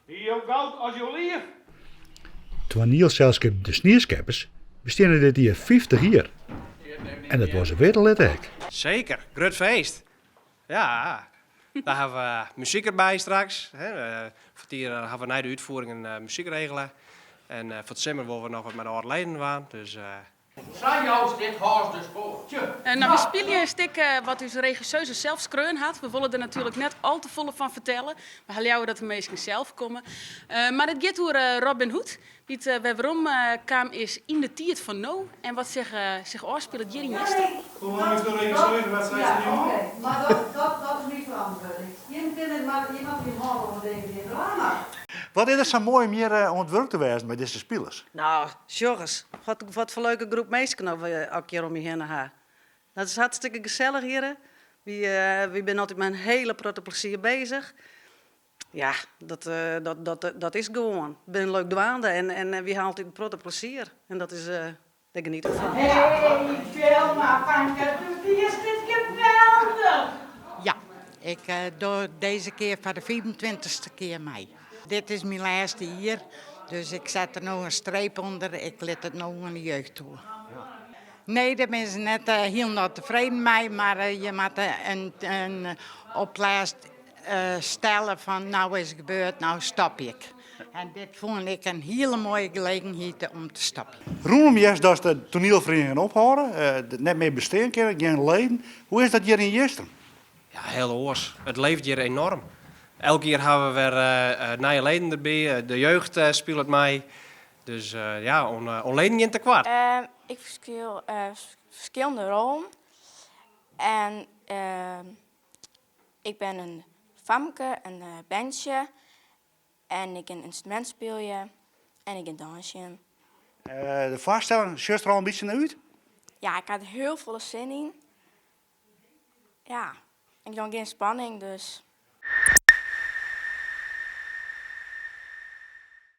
Jo goud as jo liif. Toanielselskip De Snieskeppers besteane dit jier 50 jier. En dat wolle se witte litte ek. Seker, grut feest. Ja, daar hawwe we muzyk derby straks. Foar hawwe we nei de útfiering in muzyk regele. En foar it simmer wolle we noch wat mei de âlde leden dwaan. Dus Sa joust dit hâs dus foar. Tje. No, wy spylje in stik wat ús regisseuse sels skreaun hat. We wolle der natuerlik net al te folle fan fertelle. We ha leaver dat de minsken sels komme. Mar it giet oer Robin Hood, dy't wer werom kaam is yn de tiid fan no en wat sich sich ôfspilet hjir yn Jistrum. Hoe lang is de regisseuse? Wat sei se no? Oké, mar dat is myn ferantwurding. Jim kinne mar jim moatte jim hâlde oan DVD drama. Wat is der sa moai om hjir oan it wurk te wêzen mei dizze spilers? No, sjoch ris, wat foar leuke groep minsken oft ik hjir om my hinne ha. Dat is hartstikke gesellich hjir. Wy, wy binne altyd mei in hiele protte plezier bezich. Ja, dat, dat, dat, dat is gewoan. We binne leuk dwaande en, en wy ha altyd in protte plezier. En dat is, dêr geniet ik fan. Hey Wilma, fanke, do diest it geweldich! Ja, ik doch dizze kear foar de 25ste kear mei. Dit is myn lêste jier, dus ik set der no in streep ûnder. Ik lit it no oan de jeugd oer. Nee, dêr binne se net hielendal tefreden mei, mar je moatte in oplêst stelle fan no is it gebeurd, no stopje ik. En dit fûn ik in hiele moaie gelegenheid om te stopjen. Rûnom hearst dat de toanielferieningen ophâlde, net mear bestean kinne, gjin leden. Hoe is dat hjir yn Jistrum? Ja, hiel oars. It leeft hjir enoarm. Elk jier hawwe we wer nije leden derby, de jeugd spilet mei. Dus ja, oan leden gjin tekoart. Ik spylje ferskillende rollen en ik bin in famke, in berntsje en ik kin ynstrumint spylje en ik kin dânsjen. De foarstelling, sjochst der al in bytsje nei út? Ja, ik ha der hiel folle sin yn. Ja, ik doch gjin spanning, dus.